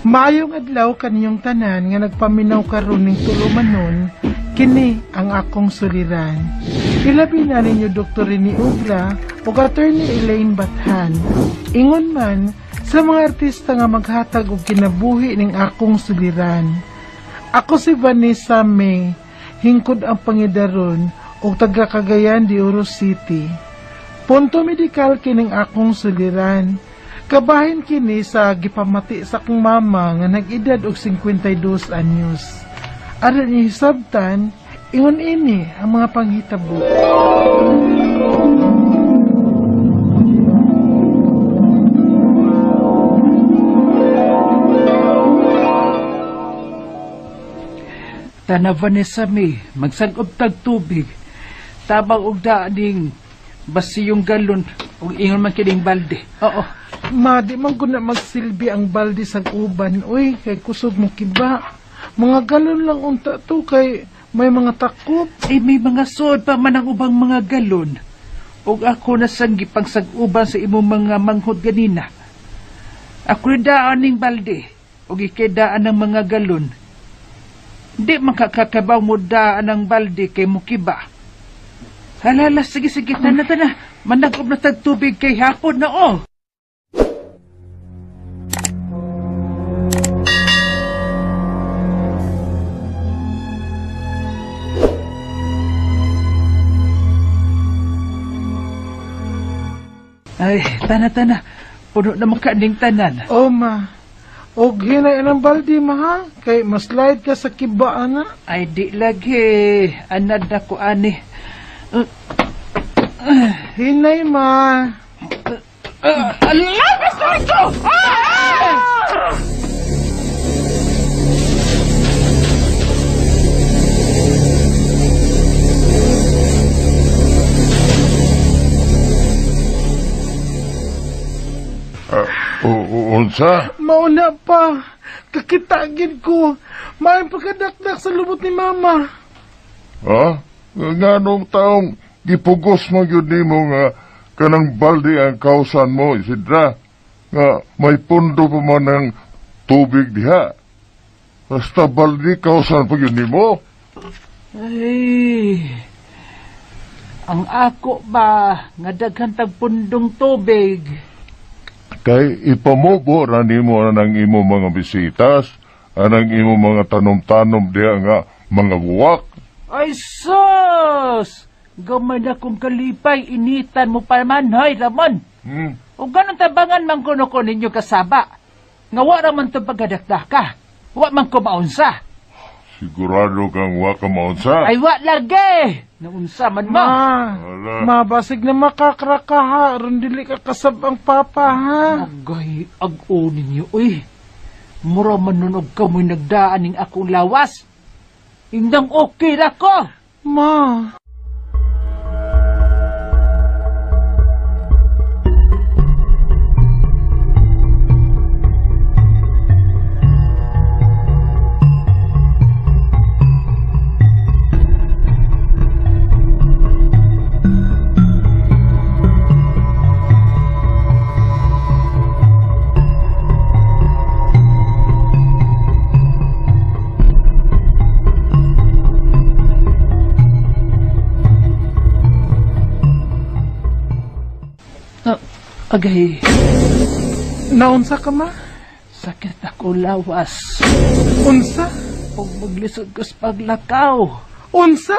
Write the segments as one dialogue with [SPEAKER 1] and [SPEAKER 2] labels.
[SPEAKER 1] Maayong adlaw kaniyong tanan nga nagpaminaw karon ning tulumanon, kini ang akong suliran. Ilabi na ninyo Dr. Rene Obra ug Attorney Elaine Bathan. Ingon man sa mga artista nga maghatag og kinabuhi ning akong suliran. Ako si Vanessa May, hingkod ang pangidaron ug taga Cagayan de Oro City. Punto medikal kining akong suliran. Kabahin kini sa gipamati sa akong mama nga nag-edad og 52 anyos. Aron ihisabtan, ingon ini ang mga panghitabo.
[SPEAKER 2] Tana Vanessa May, magsag-ob tag tubig. Tabang og daaning basiyong galon ug ingon man kining balde. Oo.
[SPEAKER 1] Ma, di man guna magsilbi ang balde sa uban, uy, kay kusog mo kiba. Mga galon lang unta to kay may mga takop.
[SPEAKER 2] Eh, may mga suod pa man ang ubang mga galon. Ug ako na sang gipangsag-uban sa imong mga manghod ganina. Ako daan ning balde ug ikay daan ang mga galon. Di makakakabaw mo daan ang balde kay mukiba. Halala, sige, sige, tana, tana. Manag-ob na tag tubig kay hapon na, oh. Ay, tana, tana. Puno na makaning tanan.
[SPEAKER 1] Oh, ma. Og hinay ang balde, ma, ha? Kay maslide ka sa kiba, ana.
[SPEAKER 2] Ay, di lagi. Anad na ko, ani.
[SPEAKER 1] Hinay, ma.
[SPEAKER 2] Ala, basta ito! Ah!
[SPEAKER 3] Unsa?
[SPEAKER 1] Mauna pa. Kakitagin ko. Maayong pagkadakdak sa lubot ni mama.
[SPEAKER 3] Ha? Nganong taong gipugos mo yun nimo nga kanang balde ang kausan mo, Isidra, nga may pundo pa man ng tubig diha. Basta balde kausan pa yun nimo.
[SPEAKER 2] Ay, ang ako ba nga daghan tag pundong tubig?
[SPEAKER 3] Kay ipamubo ra nimo anang imo mga bisitas, anang imo mga tanom-tanom diha nga mga buwak.
[SPEAKER 2] Ay sus! Gamay na kong kalipay, initan mo pa man, hoy Ramon. O ganun tabangan man kuno ko ninyo kasaba. Nga wa ra man to pagkadakdaka. Wa man ko maunsa.
[SPEAKER 3] Sigurado kang wa ka maunsa?
[SPEAKER 2] Ay wa lagi! Naunsa man mo.
[SPEAKER 1] Ma, ma, basig na makakraka ha. Aron dili ka kasab ang papa ha.
[SPEAKER 2] Agay, ag-o ninyo, uy. Mura man nun og kamoy nagdaan ning akong lawas. Indang okay ra ko.
[SPEAKER 1] Ma.
[SPEAKER 2] Agay.
[SPEAKER 1] Naunsa ka, ma?
[SPEAKER 2] Sakit ako lawas.
[SPEAKER 1] Unsa?
[SPEAKER 2] Pag maglisod ko sa paglakaw.
[SPEAKER 1] Unsa?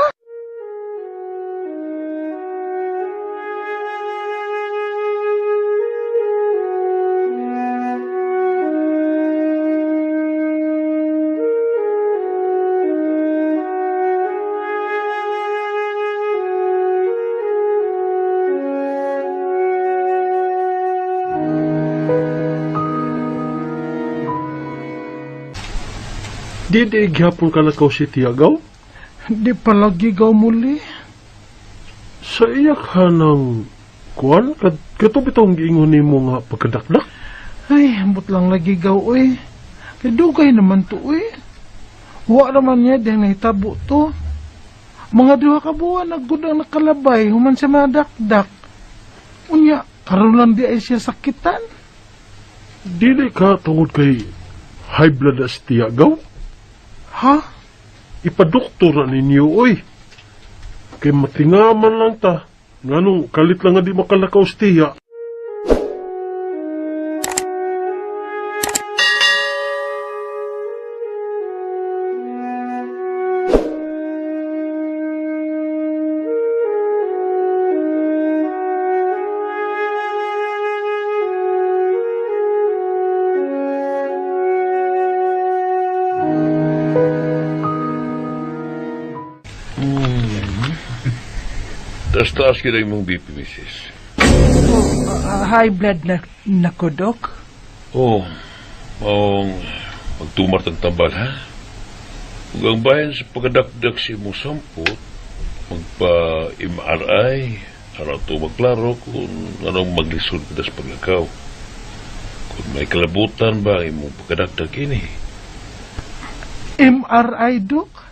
[SPEAKER 4] Di di gihapon ka lakaw si Tiagaw?
[SPEAKER 1] Di palagi gaw muli.
[SPEAKER 4] Sa iya ka ng kuan, kato bitong giingon nimo nga pagkadakdak?
[SPEAKER 1] Ay, ambot lang lagi gaw, uy. Kay dugay naman to, uy. Wa naman niya dahil nahitabo to. Mga 2 ka buwan, nagud ang nakalabay, human siya madakdak. Unya, karon lang di ay siya sakitan.
[SPEAKER 4] Dili ka tungod kay High blood na si Tiya, gaw?
[SPEAKER 1] Ha?
[SPEAKER 4] Ipadoktor na ninyo, oy. Kay matingaman lang ta. Nganong kalit lang nga di makalakaw si Tiya.
[SPEAKER 5] Taas-taas kita imong BP, misis.
[SPEAKER 2] High blood na nako, Dok.
[SPEAKER 5] Oh, maong magtumar tang tambal, ha? Ug ang bahin sa pagkadakdak sa imong sampot, magpa-MRI, aron to magklaro kung anong maglisod ka sa paglakaw. Kung may kalabutan ba ang imong pagkadakdak ini.
[SPEAKER 1] MRI, Dok?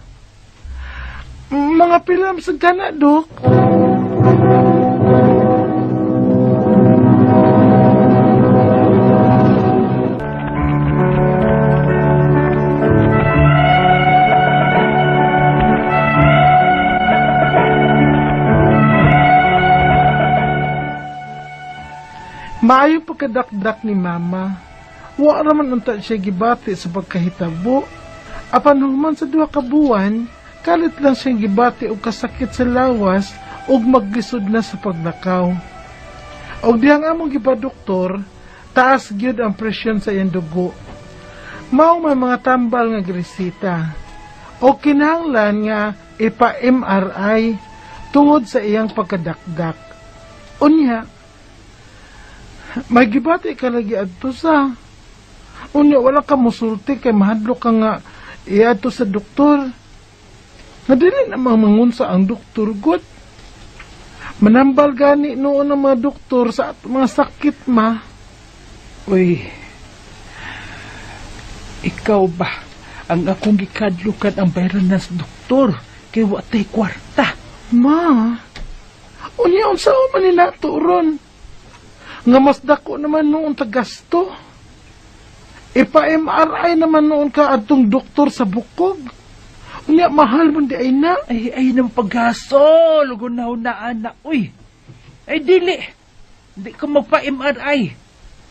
[SPEAKER 1] Mga pilam sa gana, Dok. Maayo pagkadakdak ni Mama. Wa raman unta siya gibati sa pagkahitabo. Apan human sa 2 ka buwan, kalit lang siyang gibati og kasakit sa lawas ug maglisod na sa paglakaw. Og dihang among gipadoktor, taas gyud ang presyon sa iyang dugo. Mao may mga tambal nga gresita. O kinahanglan nga ipa-MRI tungod sa iyang pagkadakdak. Unya, may gibati ka lagi adto sa. Unya, wala ka musulti kay mahadlok ka nga iadto sa doktor. Nadili namang mangunsa ang doktor god. Manambal gani noon ang mga doktor sa mga sakit, ma.
[SPEAKER 2] Uy, ikaw ba ang akong gikadlukan ang bayran na sa doktor kay wa tay kwarta?
[SPEAKER 1] Ma, unya unsa man ni nato ron? Nga mas dako naman noon ta gasto. Ipa-MRI naman noon ka adtong doktor sa bukog. Unya, mahal man di ay na.
[SPEAKER 2] Ay, ay, nang paggasol. Gunahunaan na, uy. Ay, dili. Di ko magpa-MRI.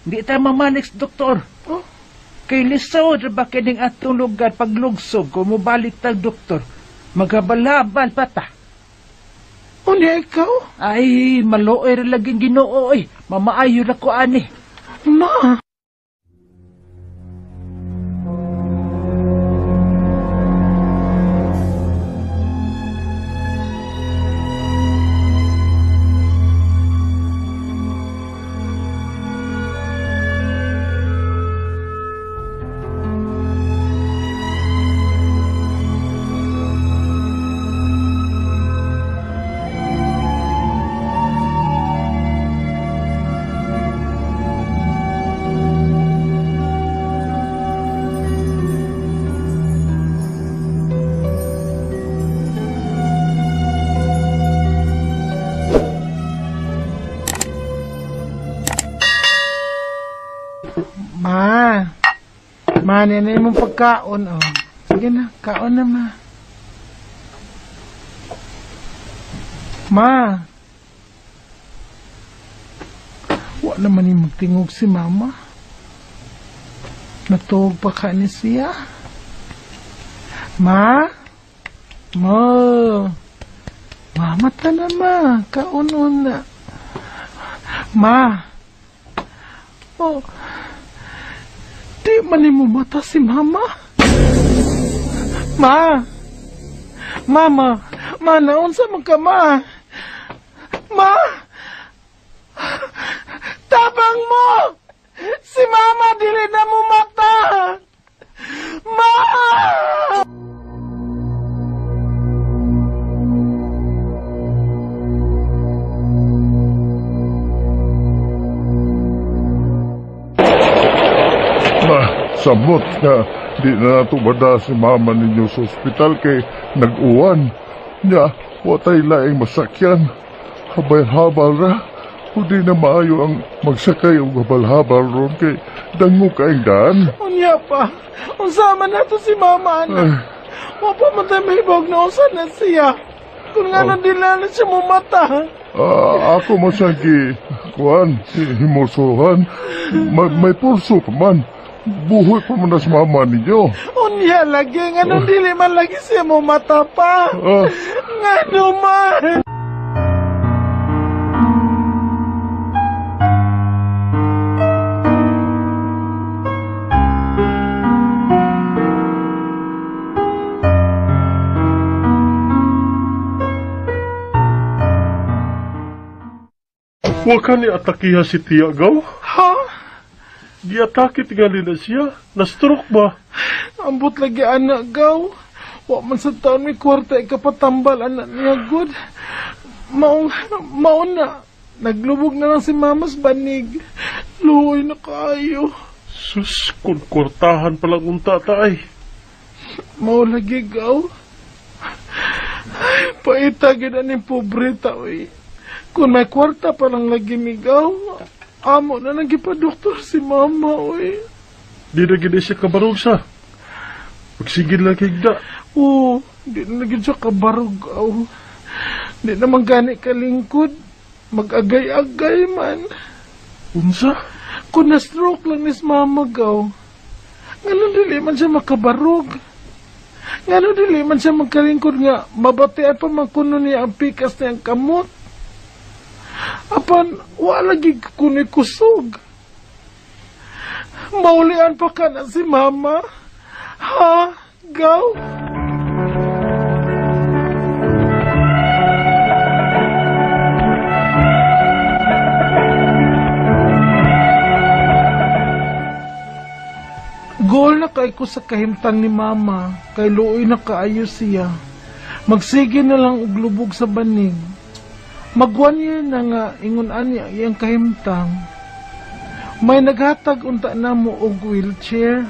[SPEAKER 2] Di ta mamanik sa doktor.
[SPEAKER 1] Oh?
[SPEAKER 2] Kay lisod, ba kining atong lugar paglugsob, kung mubalik tag doktor, magabalabal pa ta.
[SPEAKER 1] Unya, ikaw?
[SPEAKER 2] Ay, maluoy rin laging Ginoo, oy. Mamaayo na ko, ani.
[SPEAKER 1] Ma! Ma, ma, nanay mong pagkaon, oh. Sige na, kaon na, ma. Ma. Wa naman yung magtingog si mama. Natuog pa ka ni siya. Ma? Ma. Mama ta na, ma. Kaon na. Ma. Oh. Di man ni mo mata si mama. Ma. Mama. Ma, naunsa man ka, ma. Ma. Tabang mo. Si mama dili na mo mata. Ma.
[SPEAKER 3] Ma, samot nga di na natubada si mama ninyo sa ospital kay nag-uwan. Nya, watay laing masakyan. Habay-habal ra. Di na maayo ang magsakay og habal-habal ron kay dangog kaayong daan.
[SPEAKER 1] Unya pa, unsa man nato si mama ana.
[SPEAKER 3] Ay.
[SPEAKER 1] Wa pa man tayo mahibog na unsa na siya. Kung nga oh. Dila na siya mumata.
[SPEAKER 3] Ako man siyang kuan, himulsuhan. May pulso pa man. Buhoy pa man na sa mama ninyo.
[SPEAKER 1] Unya lagi, nga nung dili man lagi siya mumata pa. Nga man.
[SPEAKER 4] Wa ka ni atakiha si Tia Gaw?
[SPEAKER 1] Ha?
[SPEAKER 4] Giatake tingali na siya. Na-stroke ba?
[SPEAKER 1] Ambot lagi anak Gaw. Wa man sa taon may kwarta ikapatambal anak niya good. Maong na. Naglubog na lang si Mamas banig. Luoy na kaayo.
[SPEAKER 4] Sus, kung kwartahan palang unta ta ay.
[SPEAKER 1] Mao lagi Gaw. Ay, paita gid ani pobreta oy. Kung may kwarta pa lang lagi migaw, amo na nagipadoktor si mama, oy.
[SPEAKER 4] Di na gid siya kabarog sa. Magsigid lang kigda.
[SPEAKER 1] Oo, di na gid siya kabarog, aw. Di na man gani kalingkod. Mag-agay-agay man.
[SPEAKER 4] Unsa?
[SPEAKER 1] Kung na-stroke lang ni mama, gaw. Ngano dili man siya makabarog. Ngano dili man siya magkalingkod nga mabatian pa man kuno niya ang pikas niyang kamot. Apan, wala lagi kuno'y kusog. Maulian pa ka na si mama. Ha? Gaw? Goal na kay ko sa kahimtang ni mama, kay luoy na kaayo siya. Magsige na lang og lubog sa banig. Mag 1 year na nga ingon ani ang iyang kahimtang. May naghatag unta namo og wheelchair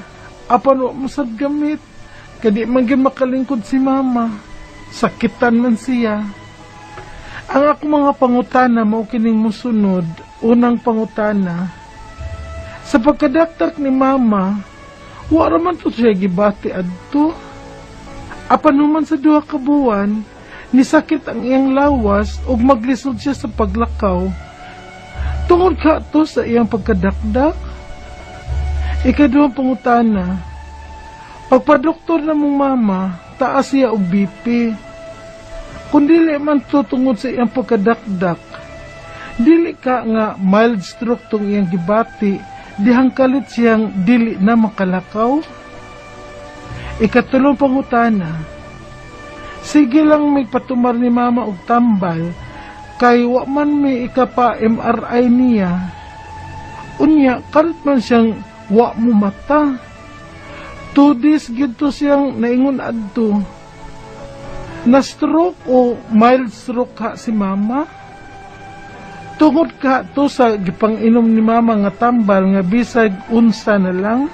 [SPEAKER 1] apan wa mo sad gamit. Kay di man gyud makalingkod si mama. Sakitan man siya. Ang akong mga pangutana mao kining mosunod. Unang pangutana, sa pagkadaktak ni mama, wa ra man to siya gibati adto. Apan human sa 2 ka buwan, nisakit ang iyang lawas ug maglisod siya sa paglakaw. Tungod ka to sa iyang pagkadakdak. Ikaduhang pangutana, pagpadoktor na mong mama, taas siya og BP. Kung dili man to tungod sa iyang pagkadakdak, dili ka nga mild stroke tong iyang gibati, dihang kalit siyang dili na makalakaw. Ikatulong pangutana, sige lang may patumar ni mama og tambal, kay wa man may ikapa MRI niya. Unya, karit man siyang wa mo mata. 2 days gyud to siyang naingon adto. Na stroke o mild stroke ka si mama? Tungod ka to sa gipang-inom ni mama nga tambal nga bisag unsa na lang.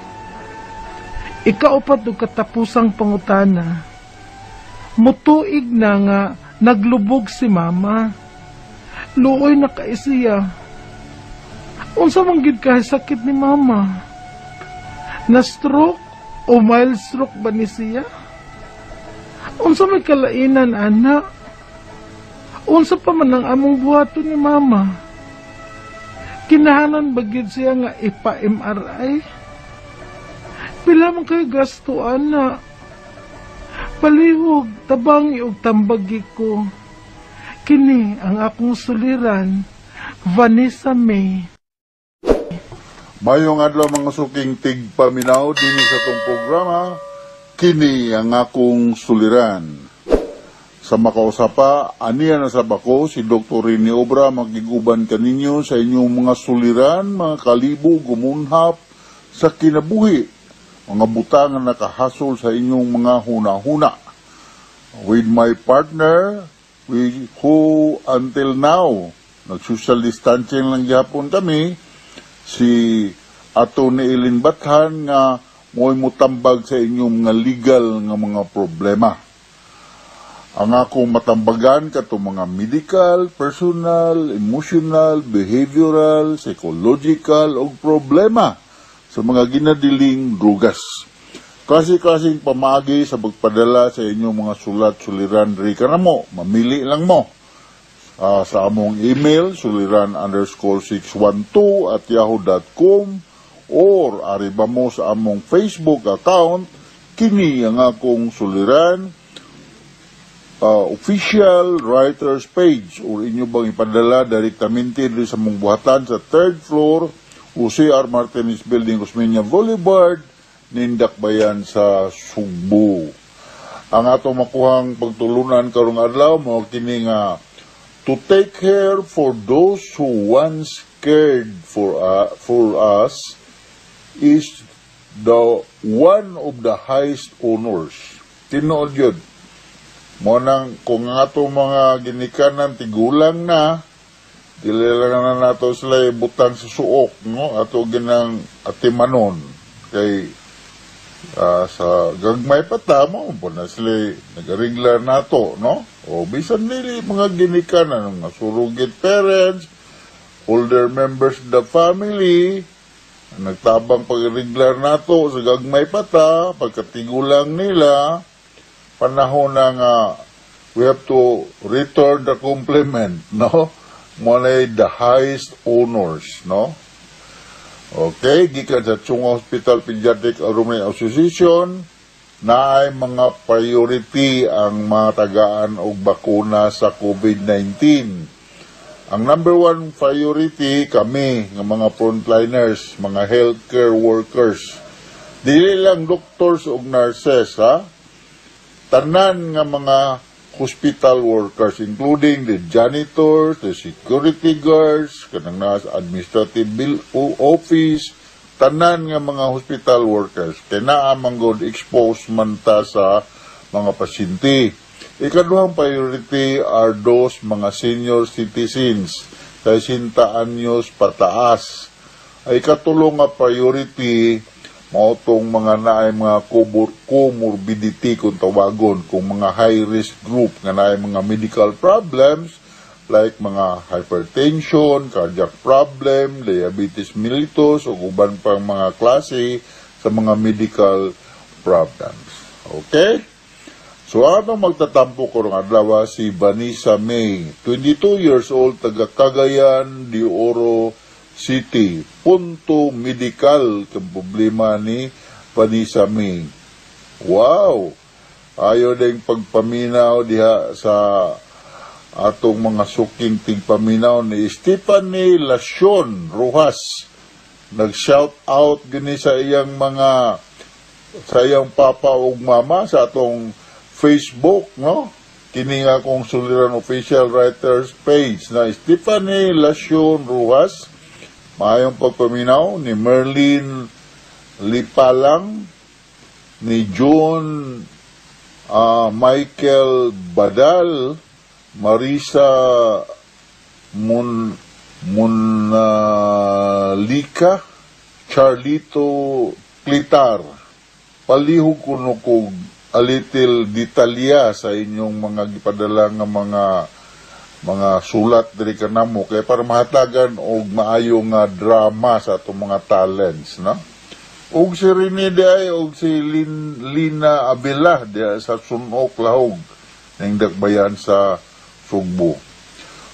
[SPEAKER 1] Ikaupat og katapusang pangutana, mutuig na nga naglubog si mama. Luoy na kaisiya. Unsa man gid kay sakit ni mama? Na stroke o mild stroke ba ni siya? Unsa may kalainan ana? Unsa pa man ang among buhaton ni mama? Kinahanglan ba gid siya nga ipa-MRI? Pila man kay gasto ana? Palihog, tabangi og tambagi ko. Kini ang akong suliran, Vanessa May.
[SPEAKER 6] Mayong adlaw mga suking tigpaminaw dinhi sa tong programa, kini ang akong suliran. Sa makausapa, aniya na sa bako si Dr. Rene Obra makiguban kaninyo sa inyong mga suliran, mga kalibo, gumunhap sa kinabuhi, mga butang nga nakahasol sa inyong mga huna-huna. With my partner, who until now, nag-social distancing lang gihapon kami, si Ato ni Elaine Bathan nga mo'y mutambag sa inyong mga legal nga mga problema. Ang akong matambagan katong mga medical, personal, emotional, behavioral, psychological ug problema sa mga ginadiling drugas. Klase-klaseng pamaagi sa pagpadala sa inyong mga sulat suliran diri kanamo, mamili lang mo. Sa among email suliran_612@yahoo.com or ari ba mo sa among Facebook account, kini ang akong suliran official writers page, or inyo bang ipadala direktamente diri sa among buhatan sa third floor, UCR Martinez Building, Osmeña Boulevard, Nindakbayan sa Sugbo. Ang atong makuhang pagtulunan karong adlaw mao kini nga to take care for those who once cared for us is the one of the highest honors. Tinuod yun. Mo nang kung ang atong mga ginikanan tigulang na, dili lang na nato sila ibutang sa suok, no? Ato ginang atimanon kay sa gagmay pa ta mo po na sila nagarigla nato, no? O bisan nili mga ginikanan, mga surrogate parents, older members of the family, nagtabang pagriglar nato sa gagmay pa ta, pagkatigulang nila, panahon na nga we have to return the compliment, no? Mo na the highest honors, no? Okay, gikan sa Chong Hua Hospital Pediatric Alumni Association, naay mga priority ang mga tagaan og bakuna sa COVID-19. Ang number one priority kami nga mga frontliners, mga healthcare workers. Dili lang doctors ug nurses, ha? Tanan nga mga hospital workers, including the janitors, the security guards, kanang nasa administrative bill office, tanan nga mga hospital workers kay naa man gud expose man ta sa mga pasyente. Ikaduhang priority are those mga senior citizens 60 anyos pataas. Ay ikatulo nga priority mao tong mga naay mga comorbidity kung tawagon, kung mga high risk group nga naay mga medical problems like mga hypertension, cardiac problem, diabetes mellitus o uban pang mga klase sa mga medical problems. Okay? So atong magtatampo karong adlaw si Vanessa May, 22 years old, taga Cagayan de Oro City. Punto medical kang problema ni Vanessa May. Wow! Ayo ding pagpaminaw diha sa atong mga suking tigpaminaw ni Stephanie Lacion Rojas. Nag-shout out gini sa iyang papa ug mama sa atong Facebook, no? Kini nga akong suliran official writers page na Stephanie Lacion Rojas. Maayong pagpaminaw ni Merlin Lipalang, ni John Michael Badal, Marisa Munalika, Charlito Clitar. Palihog kuno kog a little detalya sa inyong mga gipadala nga mga sulat diri kanamo kay para mahatagan og maayo nga drama sa atong mga talents, no? Ug si Rene diay og si Lina Abela diha sa Sunok Lahog ning dakbayan sa Sugbo.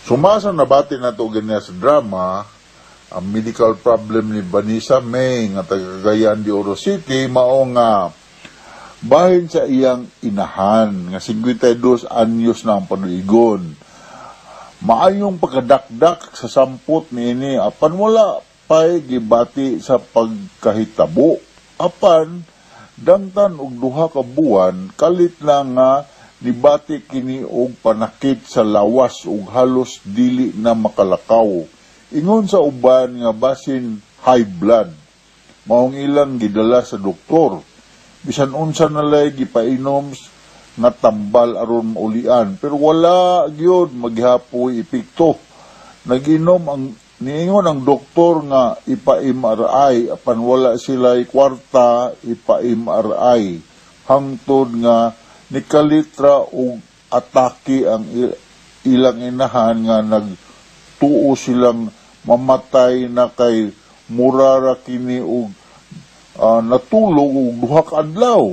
[SPEAKER 6] Sumasa nabati nato ganyan sa drama, ang medical problem ni Vanessa May nga taga Cagayan de Oro City mao nga bahin sa iyang inahan nga 52 anyos na ang panuigon. Maayong pagkadakdak sa sampot niini apan wala pay gibati sa pagkahitabo. Apan dangtan og 2 ka buwan kalit na nga nibati kini og panakit sa lawas ug halos dili na makalakaw. Ingon sa uban nga basin high blood. Maong ilang gidala sa doktor. Bisan unsa nalay gipainom nga tambal aron maulian, pero wala gyud maghapoy epekto. Naginom ang niingon ang doktor nga ipa-MRI apan wala sila kwarta ipa-MRI hangtod nga nikalitra og atake ang ilang inahan nga nagtuo silang mamatay na kay mura ra kini og natulog og 2 ka adlaw.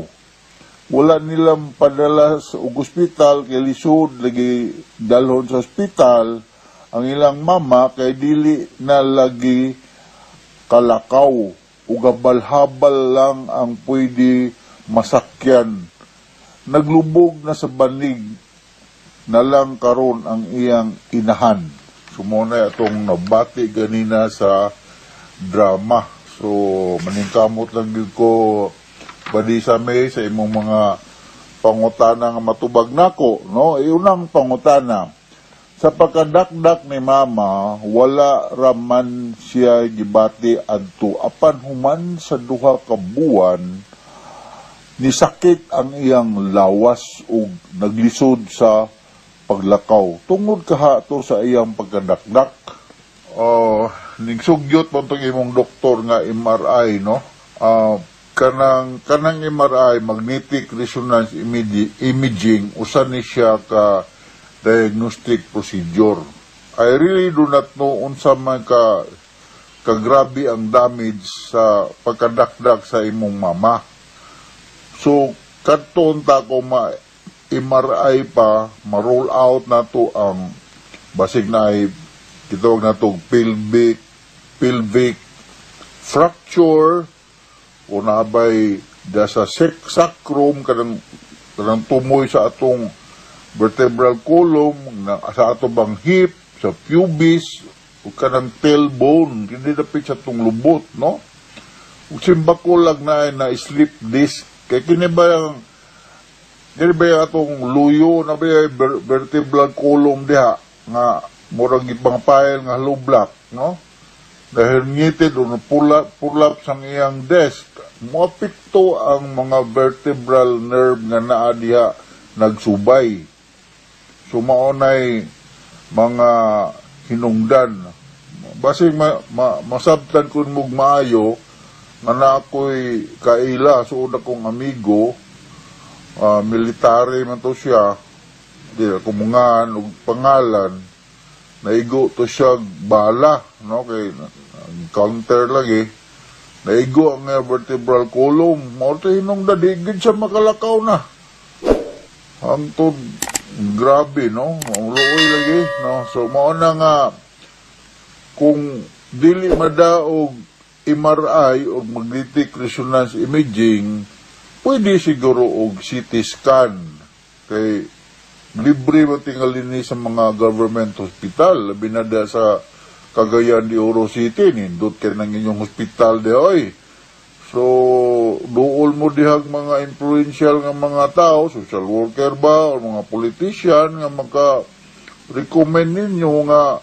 [SPEAKER 6] Wala nilang padala sa og ospital kay lisod lagi dalhon sa ospital ang ilang mama kay dili na lagi kalakaw ug habal-habal lang ang pwede masakyan. Naglubog na sa banig na lang karon ang iyang inahan. So mao na atong nabati ganina sa drama. So maningkamot lang gyud ko, Vanessa May, sa imong mga pangutana nga matubag nako, no? Iunang pangutana. Sa pagkadakdak ni mama, wala raman siya gibati adto, apan human sa 2 ka buwan nisakit ang iyang lawas ug naglisod sa paglakaw. Tungod kaha to sa iyang pagkadakdak? Oh, ning sugyot mo tong imong doktor nga MRI, no? Kanang MRI, magnetic resonance imaging, usa ni siya ka diagnostic procedure. I really do not know unsa man ka kagrabe ang damage sa pagkadakdak sa imong mama. So, kadto unta ko ma MRI pa, ma-roll out na to ang basig na ay gitawag na to pelvic fracture o nabay da sa sacrum, kanang tumoy sa atong vertebral column na, sa ato bang hip, sa pubis o kanang tailbone kini dapit sa atong lubot, no? Ug simbako lang na na slip disc kay kini ba yung atong luyo na ba yung vertebral column diha nga murag ipangpile nga hollow block, no? Dahil ngitid o prolapse ang iyang disc, moapekto ang mga vertebral nerve nga naa diha nagsubay. So mao nay mga hinungdan. Basig masabtan kun mog maayo nga na ako'y kaila, suod akong amigo, military man to siya, di ako mungan og pangalan, naigo to siya bala, no? Kay counter lagi naigo ang vertebral column, mao to hinungdan di gid siya makalakaw na. Hangtod grabe, no? Ang luoy lagi, no? So mao na nga kung dili madaog MRI o magnetic resonance imaging, pwede siguro og CT scan kay libre man tingali ni sa mga government hospital, labi na da sa Cagayan de Oro City. Nindot kay nang inyong hospital di oy. So duol mo dihag mga influential nga mga tao, social worker ba o mga politician nga maka recommend ninyo nga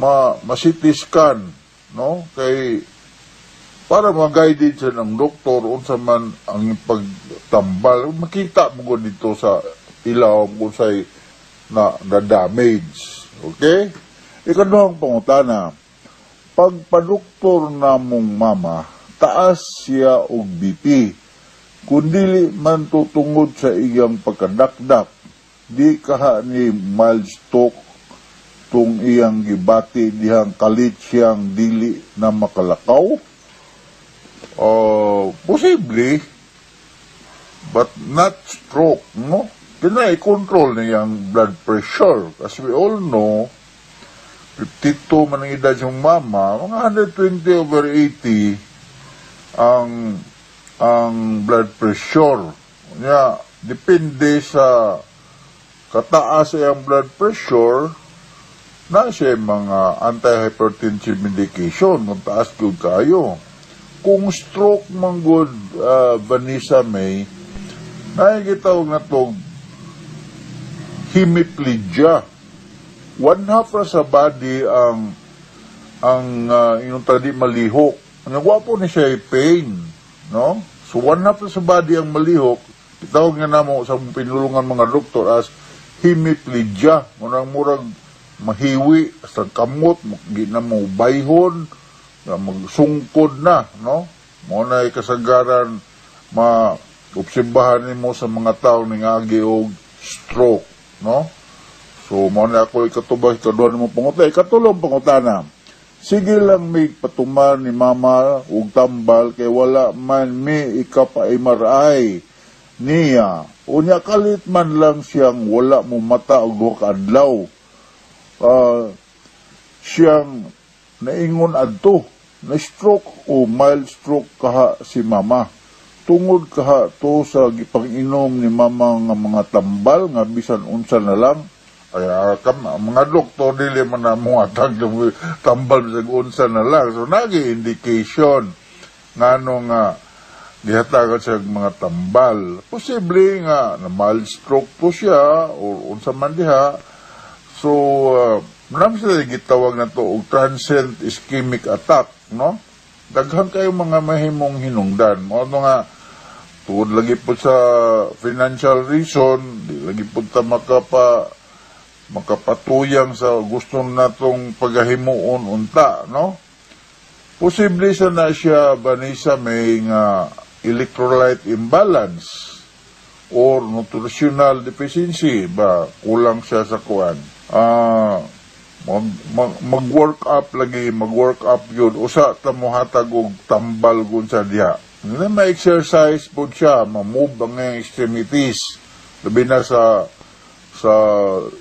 [SPEAKER 6] ma CT scan, no? Kay para ma-guided siya ng doktor unsa man ang pagtambal, makita mo gud dito sa ilawom kung say na damage. Okay, ikaduhang pangutana. Pagpadoktor na mong mama, taas siya og BP. Kung dili man tutungod sa iyang pagkadakdak, di kaha ni mild stroke tung iyang gibati dihang kalit siyang dili na makalakaw? Posible, but not stroke, no? Kina i-control niyang blood pressure. As we all know, 52 man ang edad yung mama, mga 120 over 80 ang blood pressure. Nya, depende sa kataas ang blood pressure, na siya mga antihypertensive medication kung taas gyud kayo. Kung stroke man gud, Vanessa May, nakikitawag na to hemiplegia. One half ra sa body ang yung tadi malihok. Ang gwapo ni siya ay pain, no? So one half ra sa body ang malihok, itawag nga namo sa pinulungan mga doktor as hemiplegia. Murang murag mahiwi sa kamot, di na mo bayhon, na magsungkod na, no? Mo na kasagaran ma obserbahan nimo sa mga tao ning agi og stroke, no? So, mao na ako ikatubag ikaduha nimo pangutana. Ikatulong pangutana. Sige lang may patuman ni mama ug tambal kay wala man mi ikapa-MRI niya. Unya kalit man lang siyang wala mo mata og duha ka adlaw. Siyang naingon adto na stroke o mild stroke kaha si mama. Tungod kaha to sa gipang-inom ni mama nga mga tambal nga bisan unsa na lang. Ay, mga doktor dili man na mohatag ng tambal bisag unsa na lang. So nagi indication ngano nga gihatagan siya mga tambal. Posible nga na mild stroke po siya or unsa man diha. So, sila gitawag na to og transient ischemic attack, no? Daghan kayo mga mahimong hinungdan. Mao to nga tungod lagi po sa financial reason, di lagi po ta makapatuyang sa gusto natong pagahimuon unta, no? Posible sa na siya, Vanessa, may nga electrolyte imbalance or nutritional deficiency ba, kulang siya sa kuan. Mag-work up lagi, mag-work up yun. Usa ta mohatag og tambal gun sa diha. Hindi ma-exercise po siya, ma-move ang iyang extremities. Labi na sa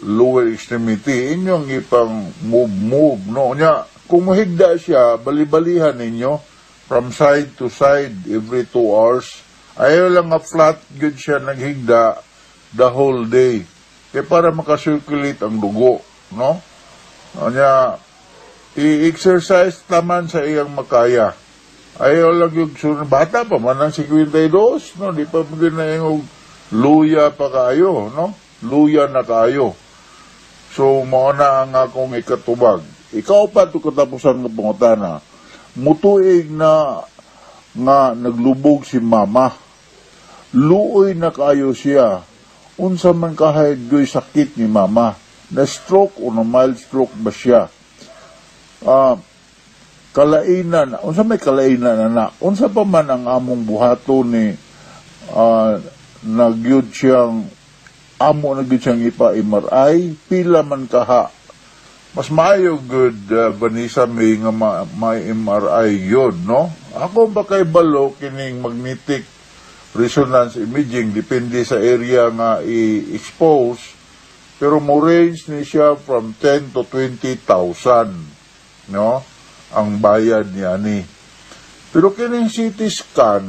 [SPEAKER 6] lower extremity, inyong ipang move-move, no? Nya, kung mahigda siya, balibalihan ninyo from side to side every 2 hours. Ayaw lang nga flat good siya naghigda the whole day. Kaya para makasirculate ang dugo, no? Nya, i-exercise taman sa iyang makaya. Ayaw lang yung sunod, bata pa man ang 52, no? Di pa mo na yung luya pa kayo, no? Luya na kayo. So, mao na ang akong ikatubag. Ikaw pa ito katapusan ng pangutana. Mutuig na nga naglubog si mama. Luoy na kayo siya. Unsa man kahit goy sakit ni mama. Na stroke o na mild stroke ba siya? Kalainan, unsa may kalainan na? Unsa pa man ang among buhaton ni nagyud siyang amo na gyud siyang ipa-MRI, pila man kaha? Mas maayo good, Vanessa, may nga may MRI yun, no? Ako ba kay balo kining magnetic resonance imaging, depende sa area nga i-expose, pero mo range ni siya from 10 to 20,000, no? Ang bayad niya ni. Pero kining CT scan,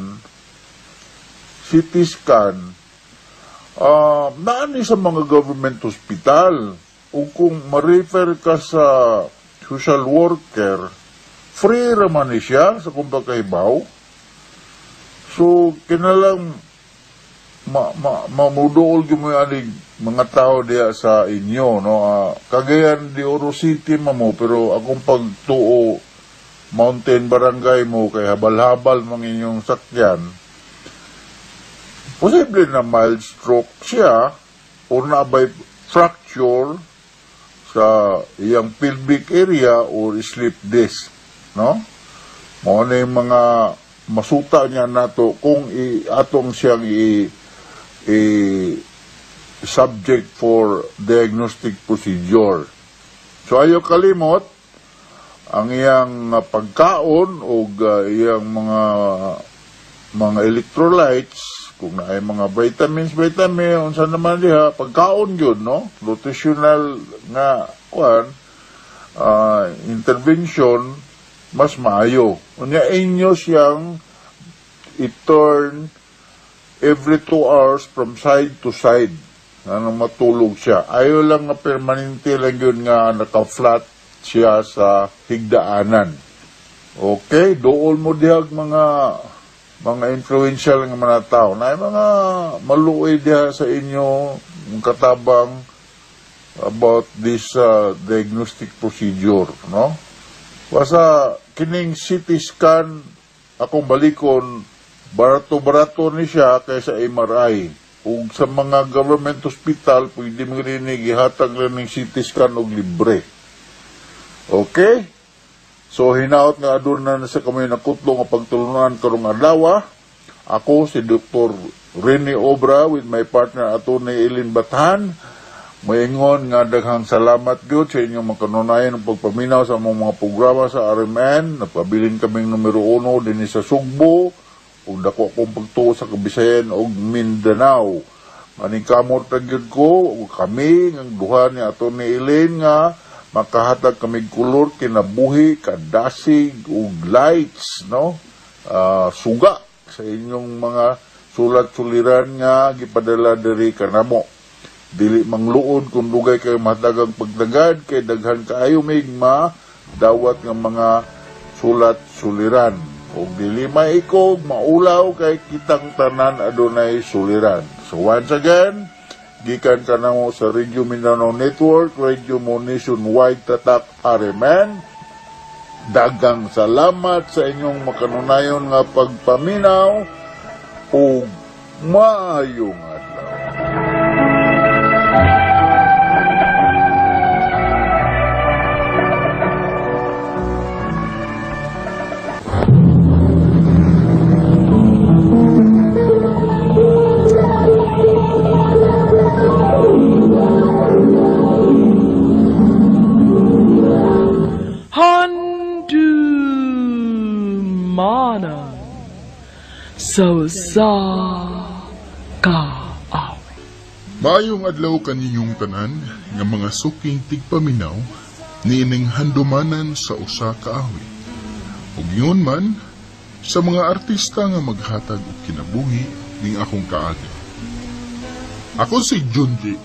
[SPEAKER 6] naani sa mga government hospital. O kung ma-refer ka sa social worker, free raman ni siya sa kung pagkahibaw. So, kinalang ma, ma, mamuduol gyud mo aning mga tao diya sa inyo, no? Cagayan de Oro City mamo, pero akong pagtuo Mountain Barangay mo kay habal-habal mang inyong sakyan. Posible na mild stroke siya or na by fracture sa iyang pelvic area or slip disc, no? Mao na yung mga masuta niya nato kung atong siyang i subject for diagnostic procedure. So ayaw kalimot ang iyang pagkaon o iyang mga electrolytes, kung naay mga vitamins, vitamin, unsa naman diha, pagkaon yun, no? Nutritional nga, kuan, intervention, mas maayo. Unya inyo siyang i-turn every 2 hours from side to side na nang matulog siya. Ayaw lang nga permanente lang yun nga naka-flat siya sa higdaanan. Okay, dool mo dihag mga influential nga mga tao na mga maluoy diha sa inyo katabang about this diagnostic procedure, no? Basta kining CT scan, akong balikon, barato-barato ni siya kaysa MRI. Ug sa mga government hospital, pwede mo rin gihatag lang ng CT scan og libre. Okay? So hinaot nga aduna na sa kami nakutlo nga pagtulunan karong adlaw. Ako si Dr. Rene Obra with my partner Atty. Eileen Bathan. Moingon nga daghang salamat gyud sa inyong makanunayan ng pagpaminaw sa among mga programa sa RMN. Nagpabilin kaming numero 1 dinhi sa Sugbo ug dako akong pagtuo sa Kabisayan ug Mindanao. Maningkamot ra gyud ko ug kami ng duha ni Atty. Eileen nga makahatag kami kolor kinabuhi, kadasig ug lights, no? Suga sa inyong mga sulat-suliran nga gipadala diri kanamo. Dili mangluod kung dugay kay mahatagang pagtagad kay daghan kaayo migma dawat nga mga sulat-suliran. Ug dili maikog, maulaw kay kitang tanan adunay suliran. So once again, gikan kanamo sa Radio Mindanao Network, Radio Mo Nationwide Tatak RMN. Daghang salamat sa inyong makanunayon nga pagpaminaw ug maayong adlaw.
[SPEAKER 7] Handumanan sa usa ka awit.
[SPEAKER 3] Maayong adlaw kaninyong tanan nga mga suking tigpaminaw niining handumanan sa usa ka awit. Ug ingon man sa mga artista nga maghatag og kinabuhi ning akong kaagi. Ako si Junji.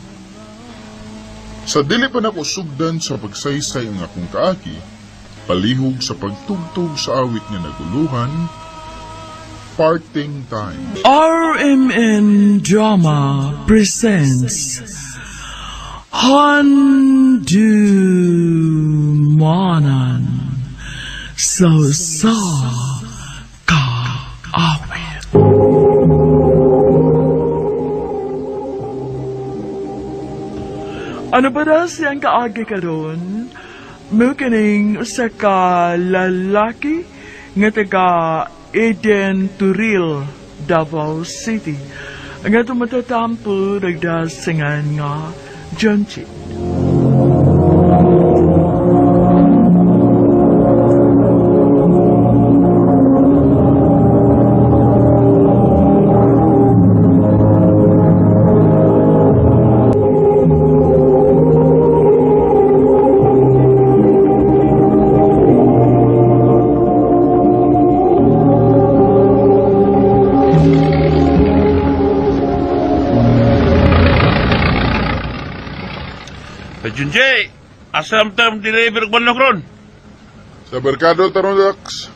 [SPEAKER 3] Sa dili pa nako sugdan sa pagsaysay ang akong kaagi, palihog sa pagtugtog sa awit nga naguluhan, Parting Time.
[SPEAKER 7] RMN Drama presents Handumanan sa usa ka awit. Ano ba daw siyang kaagi karon? Mukining usa ka lalaki nga taga Eden Turil, Davao City. Nga tumatatampo nagdasingan nga Junji.
[SPEAKER 5] Junjay, asam tam deliver ko manok ron?
[SPEAKER 3] Sa merkado taron, Dax.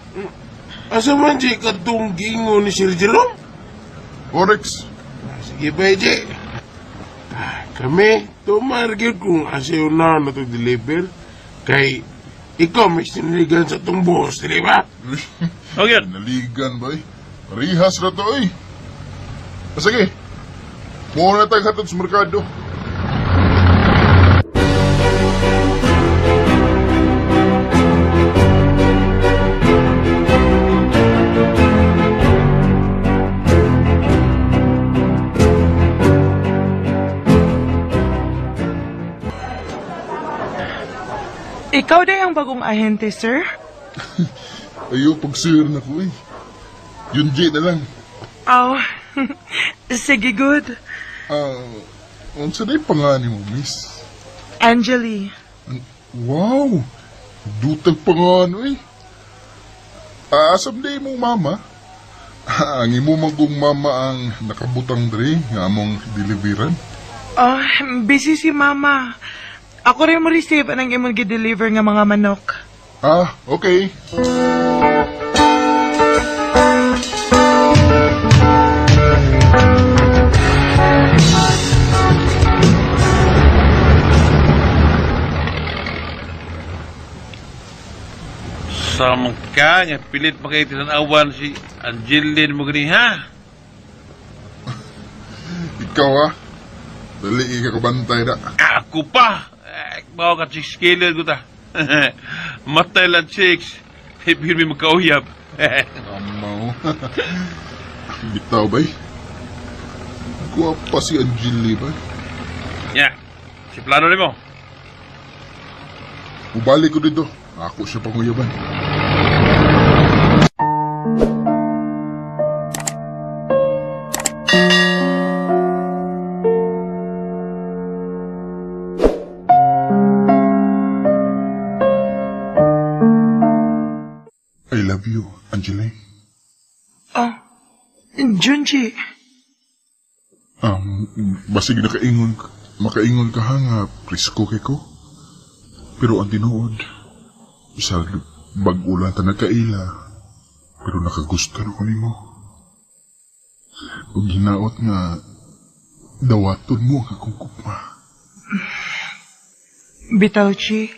[SPEAKER 8] Asa man, Jay, katong gingo ni Sir Jerome?
[SPEAKER 3] Orex.
[SPEAKER 8] Sige ba, Jay? Kami, tumargil kung asayo na na to deliver. Kay, ikaw may siniligan sa tong boss, di ba?
[SPEAKER 5] Okay.
[SPEAKER 3] Naligan ba eh? Parihas na to eh. Sige, muna tayo hatod sa merkado.
[SPEAKER 1] Ikaw day ang bagong ahente, sir?
[SPEAKER 3] Ayaw, pag-sir na ko eh. Yun, Jay, na lang.
[SPEAKER 1] Oh, sige, good.
[SPEAKER 3] Unsa day pangani mo, miss?
[SPEAKER 1] Angeli.
[SPEAKER 3] Wow! Dutag pangano eh. Asam day mo, mama? Ang imo magong mama ang nakabutang dre nga among deliveran.
[SPEAKER 1] Oh, busy si mama. Ako rin mo receive anang imong gi-deliver nga mga manok.
[SPEAKER 3] Ah, okay.
[SPEAKER 5] Samang ka nga pilit makaitinanawan si Angeline mo gani, ha?
[SPEAKER 3] Ikaw, ha? Dali ka kabantay na.
[SPEAKER 5] Ako pa! Bawa ka chicks killer ko ta. Matay lang chicks. Ibigin may magkauyab.
[SPEAKER 3] Amaw.
[SPEAKER 6] Bitaw bay. Guwapa si Angeli bay.
[SPEAKER 5] Ya, si plano nimo.
[SPEAKER 6] Mubalik ko dito. Ako siya panguyaban. I love you, Angeli.
[SPEAKER 7] Oh, Junji.
[SPEAKER 6] Basig nakaingon, makaingon ka ha nga, presko kay ko. Pero ang tinuod, sa bag-o lang ta nagkaila, pero nakagusto na ko nimo. Ug hinaot nga, dawaton mo ang akong kupma.
[SPEAKER 7] Bitaw, Chi.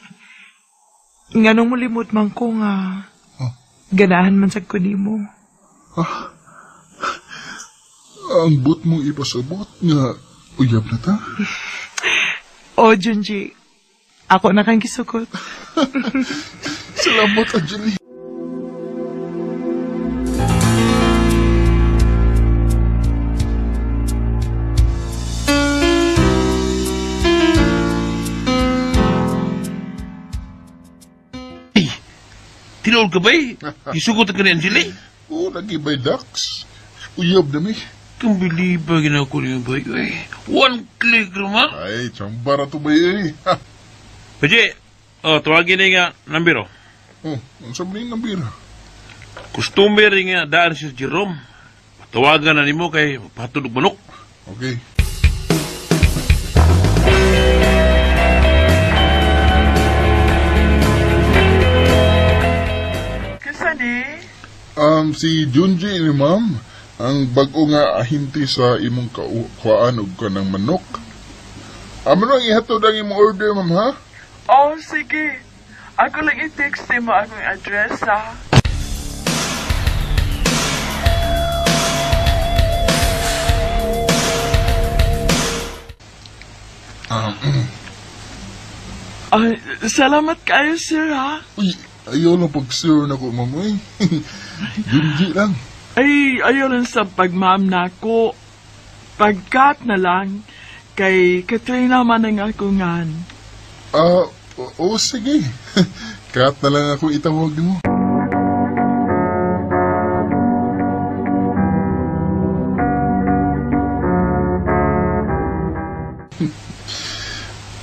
[SPEAKER 7] Nganong mulimot man ko nga,
[SPEAKER 6] Oh.
[SPEAKER 7] ganahan man sad ko nimo.
[SPEAKER 6] Ah, ang but mong ipasabot nga uyab na ta.
[SPEAKER 7] Oh, Junji. Ako na kang gisugot.
[SPEAKER 6] Salamat, Angeli.
[SPEAKER 5] Ay, tinuod ka ba eh? Gisugot ka ni Angeli?
[SPEAKER 6] Oo, nag-ibay ducks. Uyab na mi.
[SPEAKER 5] Kung biliba ginako niyo ba eh. One click naman.
[SPEAKER 6] Ay, tsamba ra to ba eh.
[SPEAKER 5] Paji, oh, tawagin na nga number oh.
[SPEAKER 6] Oh, ang sabi ng bira.
[SPEAKER 5] Customer nga daan si Jerome. Tawagan na nimo kay patulog manok.
[SPEAKER 6] Okay.
[SPEAKER 7] Kasani?
[SPEAKER 6] Si Junji ni ma'am, ang bag-o nga ahinti sa imong kuhaan og kanang manok. Amo nang ihatod ang imong order, ma'am, ha?
[SPEAKER 7] Oh, sige. Ako lang i-text mo akong address, ha? Ay, salamat kayo, sir, ha?
[SPEAKER 6] Uy, ayaw lang pag-sir na ko, ma'am, eh. Junji lang.
[SPEAKER 7] Ay, ayaw lang sa pagma'am na ako. Pagkat na lang, kay Katrina man ang akungan.
[SPEAKER 6] Ah, oo, sige. Kat na lang ako itawag mo.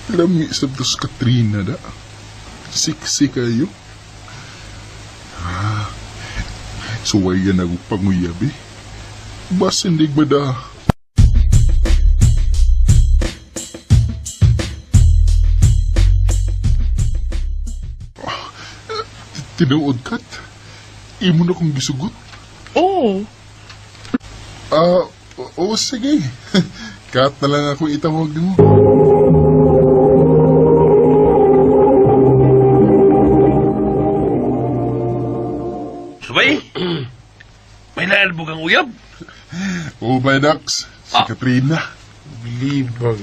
[SPEAKER 6] Lami sa dos Katrina da. Siksi kayo. Ah, suway yan ako panguyab eh. Basindig ba da? Tinuod kat? Imo na kong gisugot.
[SPEAKER 7] Oh,
[SPEAKER 6] Ah, oo, sige. Kat na lang ako itawag mo.
[SPEAKER 5] Sabay, may lain mo kang uyab.
[SPEAKER 6] Oh, my ducks. Si
[SPEAKER 5] Ah.
[SPEAKER 6] Katrina.
[SPEAKER 8] Biliba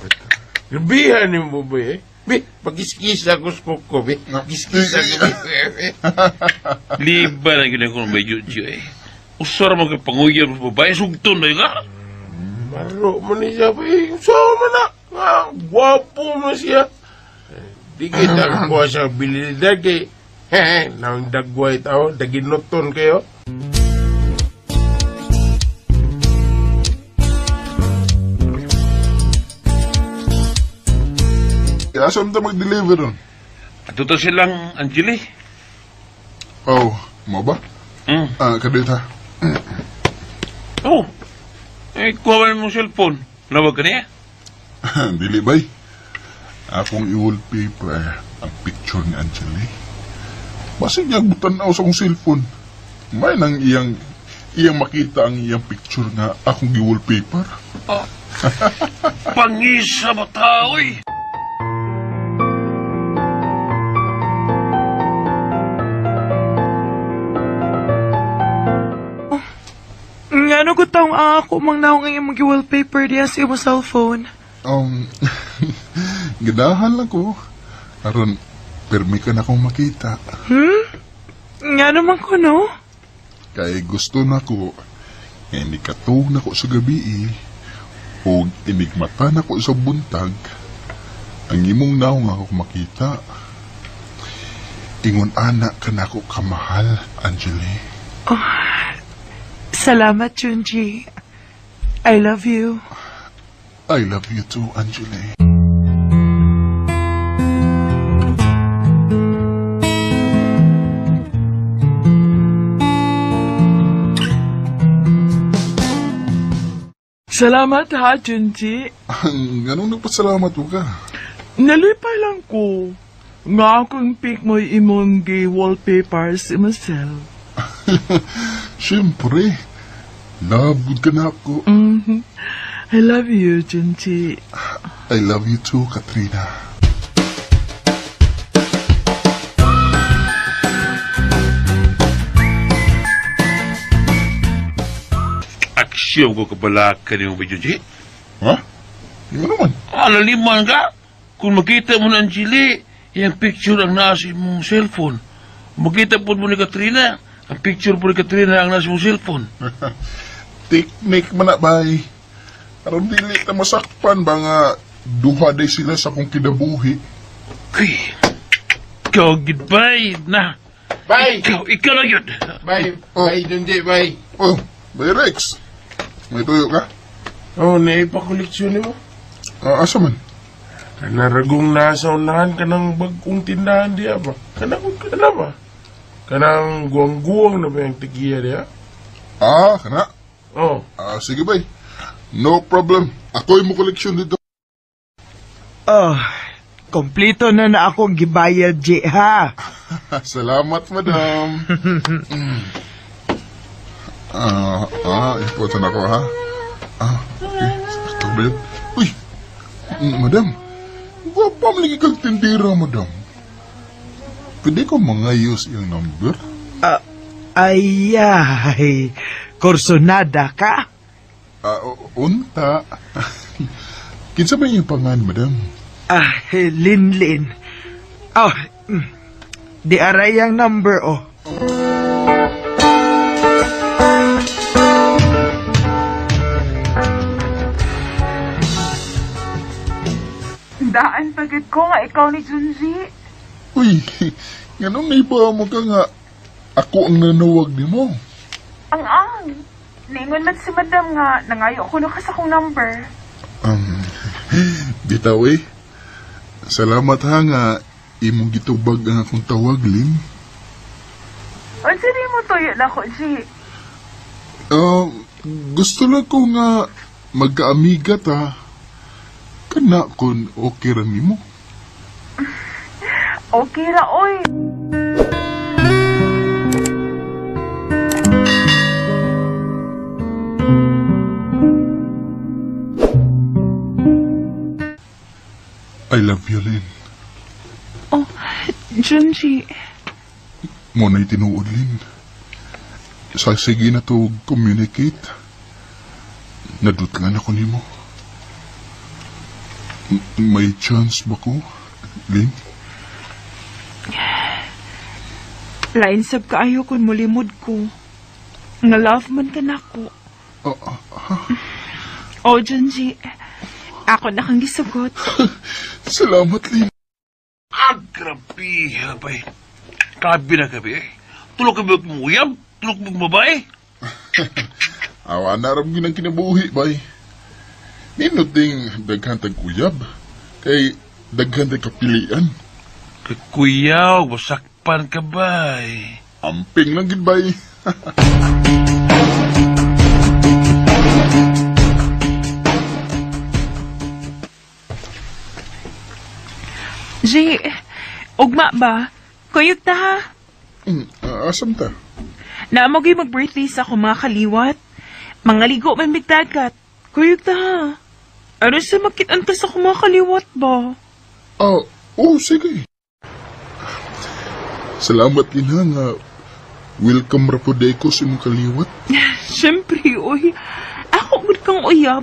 [SPEAKER 8] bata. Grabihan ni mo ba eh. Bi, pagiskis ako sa kuko, bi. Giskis ako, bi.
[SPEAKER 5] Liba na ginako ng bay Junji eh. Usar mo kay panguyab sa babae, sugton na yun ka.
[SPEAKER 8] Maro man ni siya, bi. Saan man na? Nga, gwapo man siya. Di kita kuha sa bilida kay. Hehe, nang dagway tao, daginoton kayo.
[SPEAKER 6] Asa man ta mag-deliver ron?
[SPEAKER 5] Ato to silang Angeli.
[SPEAKER 6] Oh, mo ba?
[SPEAKER 5] Mm.
[SPEAKER 6] Ah, kadto ha.
[SPEAKER 5] Oh, eh, kuha mo mong cellphone. Nawag ka niya.
[SPEAKER 6] Dili bay. Akong i-wallpaper ang picture ni Angeli. Basig niya butanaw sa akong cellphone. May nang iyang iyang makita ang iyang picture nga akong gi-wallpaper.
[SPEAKER 5] Oh. Pangisa ba tao eh?
[SPEAKER 7] Ngano ko taong ako mang naong ang imong wallpaper diya sa imong cellphone.
[SPEAKER 6] Gadahan lang ko. Aron, permi ka na akong makita.
[SPEAKER 7] Ngano man ko, no?
[SPEAKER 6] Kay gusto na ko
[SPEAKER 3] Nga inikatog na ko sa gabi o inigmata na ko sa buntag, ang imong naong ako makita. Ingon anak ka na ako kamahal, Angeli.
[SPEAKER 1] Oh, salamat, Junji. I love you.
[SPEAKER 3] I love you too, Angeli.
[SPEAKER 7] Salamat ha, Junji.
[SPEAKER 3] Anong nagpasalamat mo ka?
[SPEAKER 7] Nalipay lang ko. Nga akong pick mo imong gi-wallpaper si Marcel.
[SPEAKER 3] Siyempre. Love good ka na ako.
[SPEAKER 7] Mm-hmm. I love you, Junji.
[SPEAKER 3] I love you too, Katrina.
[SPEAKER 5] Aksyon ko kabalakan yung video, G.
[SPEAKER 3] Ha? Yung naman?
[SPEAKER 5] Alaliman ka. Kung makita mo na ang Chile, yung picture ang nasa imong cellphone. Makita po mo ni Katrina, ang picture po ni Katrina ang nasa imong cellphone.
[SPEAKER 3] Teknik man na, bay. Aron dili ta masakpan ba nga duha day sila sa akong kinabuhi.
[SPEAKER 5] Ay, ikaw, goodbye na.
[SPEAKER 8] Bye!
[SPEAKER 5] Ikaw na yun.
[SPEAKER 8] Bye!
[SPEAKER 3] Oh.
[SPEAKER 8] Bye, Junji, bye!
[SPEAKER 3] Oh, bay Rex. May tuyo ka?
[SPEAKER 8] Oh, naipakoleksyon mo.
[SPEAKER 3] Asa man?
[SPEAKER 8] Kanaragong nasa unahan ka ng bagong tindahan diya ba? Kanang kana ba? Kanang guwang-guwang na ba yung tigiya diya?
[SPEAKER 3] Ah, kana?
[SPEAKER 8] Oh.
[SPEAKER 3] Ah, sige bay. No problem. Ako'y mo koleksyon dito.
[SPEAKER 9] Oh, kompleto na na akong gibayad, G, ha?
[SPEAKER 3] Salamat, madam. Important ako, ha? Ah, okay. Sakto ba yun? Uy, madam. Gwapa man lagi kang tindera, madam. Pwede ko mangayos yung number?
[SPEAKER 9] Ay, kursonada ka?
[SPEAKER 3] Unta. Kinsa ba yung pangan, madam?
[SPEAKER 9] Ah, Linlin. Oh, di aray ang number, oh.
[SPEAKER 10] Daan pagod ko nga ikaw ni Junji.
[SPEAKER 3] Uy, ganun na iba mo ka nga. Ako ang nanawag ni mo.
[SPEAKER 10] Ang. Ningon man si madam nga, nangayo ko na ka sa akong number.
[SPEAKER 3] Bitaw eh. Salamat ha nga imong gitubag ang akong tawag, Lin.
[SPEAKER 10] Unsa di mo tuyo na ko, G?
[SPEAKER 3] Gusto lang ko nga magkaamiga ta. Kana kung okay ra nimo.
[SPEAKER 10] Okay ra, oy.
[SPEAKER 3] I love you, Lin.
[SPEAKER 10] Oh, Junji.
[SPEAKER 3] Mo na'y tinuod, Lin. Sa sige na to communicate. Nadutlan ako nimo. May chance ba ko, Lin?
[SPEAKER 10] Lain sab kaayo kun mulimod ko. Nga love man ka nako. Oh, Junji. Ako na kang gisugot.
[SPEAKER 3] Salamat, Lin.
[SPEAKER 5] Ah, grabe, bay. Kabi na kabi, eh. Tulog ka ba muyab? Tulog mo babae?
[SPEAKER 3] Awa na ram ginang kinabuhi, bay. Ninot ding daghan tag uyab. Kay daghan tag kapilian.
[SPEAKER 5] Kuyaw, wasakpan ka, bay.
[SPEAKER 3] Amping lang gid, bay.
[SPEAKER 10] Jay, ugma ba? Kuyog ta ha?
[SPEAKER 3] Asam ta?
[SPEAKER 10] Naamagay mag-birthday sa akong mga kaliwat. Mga ligo man migdagat. Kuyog ta ha? Ano sa makitaan ka sa akong mga kaliwat ba?
[SPEAKER 3] Oh, sige. Salamat din ha nga welcome ra po day ko sa imong kaliwat.
[SPEAKER 10] Siyempre, oy. Ako gud kang uyab.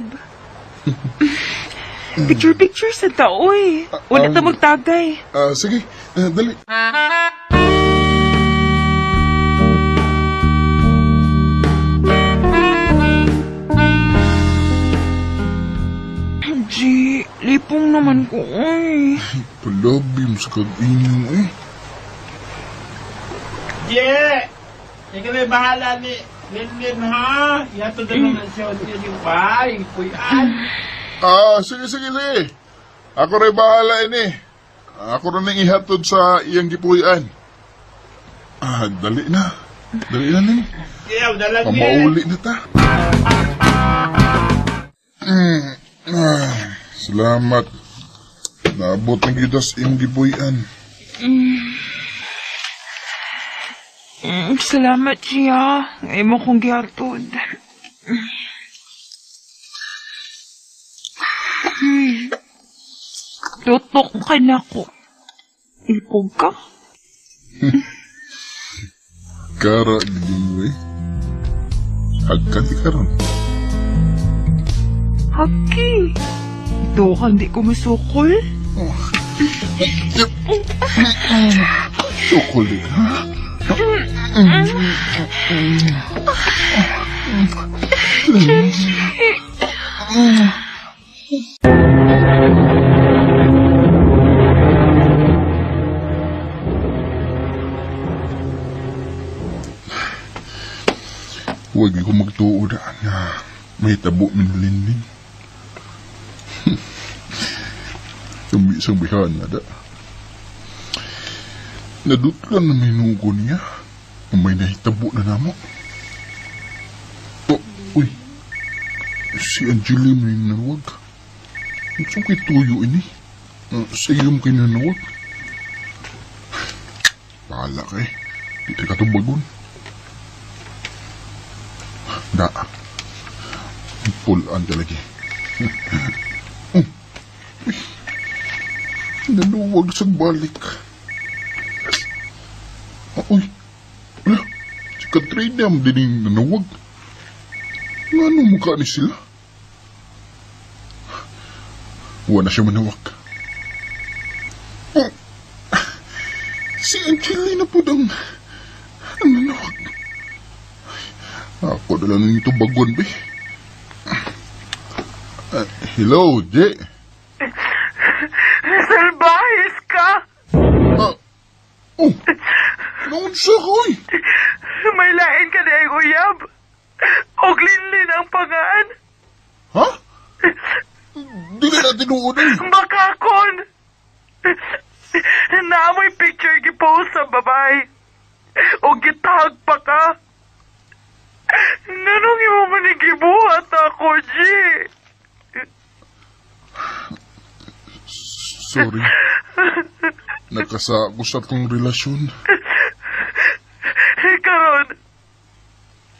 [SPEAKER 10] Picture-picture sa ta, oy. Wala ta magtagay.
[SPEAKER 3] Sige, dali.
[SPEAKER 10] Lipong naman ko, oy.
[SPEAKER 3] Palabi mo sa kag-inyong eh.
[SPEAKER 8] Je! Ikaw may bahala ni Linlin ha? Yato na lang siya yung bahay, puyan.
[SPEAKER 3] Ah, sige, sige, sige. Ako rin bahala ini. Ako rin ang ihatod sa iyang gipuy-an. Ah, dali na. Dali na ni.
[SPEAKER 8] Iyaw, dalag niya.
[SPEAKER 3] Pamauli na ta. Ah, salamat. Naabot ng gidas iyong gipuy-an.
[SPEAKER 10] Salamat, Gia. Ngayon mo kong gihatod. Tutok ka na ko. Ilpog ka?
[SPEAKER 3] Kara, gini eh. Hagkan di karon.
[SPEAKER 10] Haki. Ito ka, hindi ko masukol.
[SPEAKER 3] Sukol di ka. Huwag ko magtuo daan nga may tabo minlinlin. Yung isang bihan na da. Nadutlan na may nugo niya. May nahitabo na namo. Oh, uy. Si Angeline may nanawag. Saan kay tuyo ini? Sa iyong kinanawag. Bahala ka eh. Di tayo katubagon. Da. Pulaan talaga. Oh. Uy. Naluwag sa balik. Ah, uy. Wala. Si Katrina ang dining nanuwag. Ngano mukha ni sila? Wala na siya manawag. Oh. Si Angelina po ang nanawag. Ako na lang ito bagon, be. Hello, J.
[SPEAKER 7] Salbahis ka!
[SPEAKER 3] Oh, naunsa ko, oy.
[SPEAKER 7] May lain ka na ang uyab. Og linlin ang pangaan.
[SPEAKER 3] Ha? Di na natin tinuod, oy.
[SPEAKER 7] Bakakon! Naamoy picture gipost sa babae. O gitag pa ka. Nanong imo man gibuhat ako, G?
[SPEAKER 3] Sorry. Nakasako sa akong relasyon.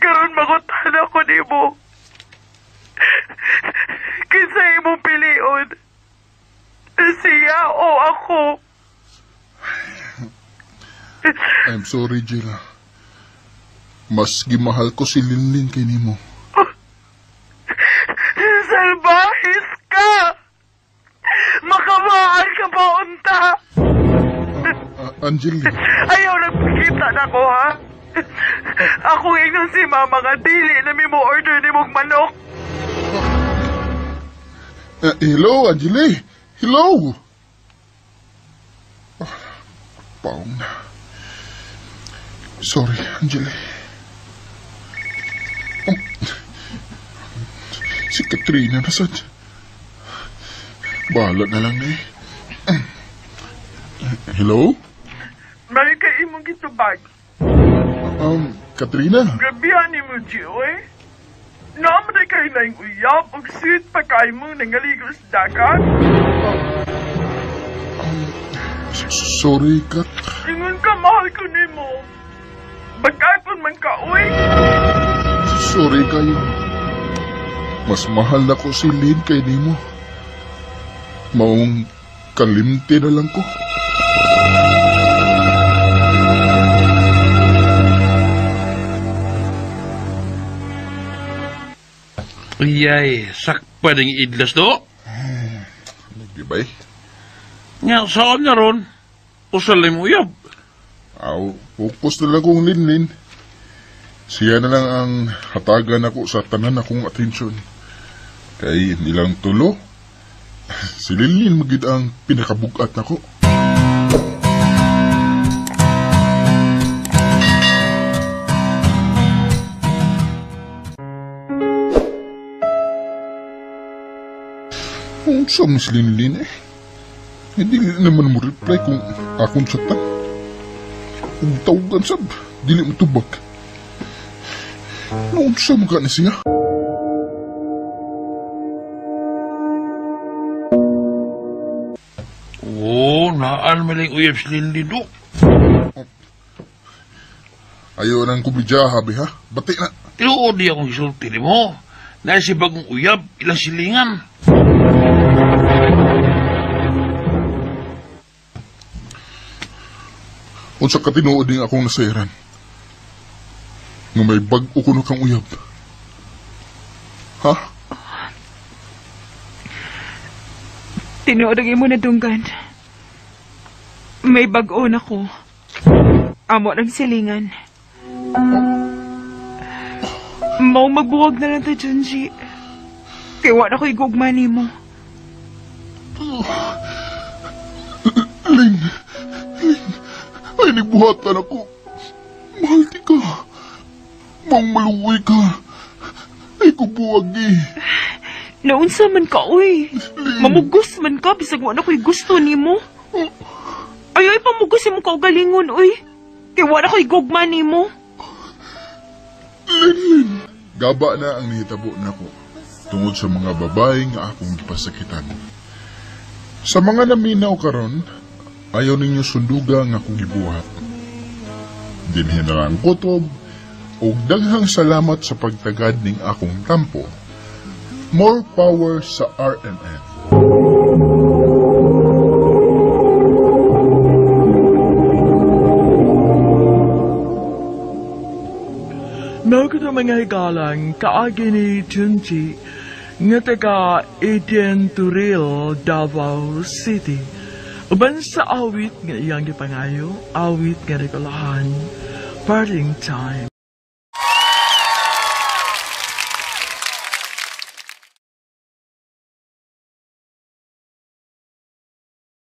[SPEAKER 7] Karon magutan ako nimo. Kinsa imong pilion? Siya o ako?
[SPEAKER 3] I'm sorry, Jill. Mas gimahal ko si Linlin kay nimo.
[SPEAKER 7] Salbahis ka! Makabaan ka ba, unta?
[SPEAKER 3] Angeline.
[SPEAKER 7] Ayaw nagpakita na ko, ha? Ako ingnon si mama nga dili na mi mo order ni mong manok.
[SPEAKER 3] Hello, Angeline. Hello. Paong na. Sorry, Angeline. Oh, si Katrina nasad. Bahala na lang eh. Hello?
[SPEAKER 7] May kay imong gitubag.
[SPEAKER 3] Katrina?
[SPEAKER 7] Grabihan ni mo, Gio, eh. Naman ay kayo na yung uyab og sweet pa kayo mo nangaligo sa dagat.
[SPEAKER 3] Sorry, Kat.
[SPEAKER 7] Ingon ka, mahal ko nimo. Bagkakon man ka, uy.
[SPEAKER 3] Sorry kayo. Mas mahal na ko si Lynn kay nimo. Maong kalimti na lang ko.
[SPEAKER 5] Iyay, sakpa ng idlas do.
[SPEAKER 3] Di ba eh?
[SPEAKER 5] Nga, saan na ron? Usal mo uyab.
[SPEAKER 3] Aw, focus na lang kong Linlin. Siya na lang ang hatagan ako sa tanan akong atensyon. Kay nilang tulo, Si Linlin magid ang pinakabugat nako. Unsa man si Linlin eh? Hindi naman mo reply kung akong chatan. Ug tawagan sab, dili mo tubag. Naunsa man ka ni siya?
[SPEAKER 5] Oo, naan maling uyab si Linlin do.
[SPEAKER 3] Ayaw nang kumidyaha, be ha? Bati na.
[SPEAKER 5] Tinuod di akong gisulti nimo. Na si bagong uyab, ilang silingan.
[SPEAKER 3] Unsa ka tinuod ning akong nasayran? Nga may bag-o ko na kang uyab. Ha?
[SPEAKER 10] Tinuod ang imo nadunggan. May bag-o na ko. Amo ng silingan. Mao magbuwag na lang ta, Junji. Kay wa na ko'y gugma nimo.
[SPEAKER 3] Ling, Ling, ay nagbuhatan ako. Mahal di ka. Mang maluoy ka. Ay kubuwag eh.
[SPEAKER 10] Naunsa man ka, uy. Mamugos man ka, bisag wa na ko'y gusto nimo. Ay, ay, pamugos imong kaugalingon, uy. Kay wa na ko'y gugma nimo.
[SPEAKER 3] Lin, gaba na ang nihitabo nako tungod sa mga babae nga akong gipasakitan. Sa mga naminaw karon, ayaw ninyo sunduga nga akong gibuhat. Dinhin na ang kutob ug daghang salamat sa pagtagad ning akong tampo. More power sa RMN.
[SPEAKER 7] Mao kato mga higalang kaagi ni Junji nga taga Eden Turil, Davao City. Uban sa awit nga iyang gipangayo, awit nga regalahan, Parting Time.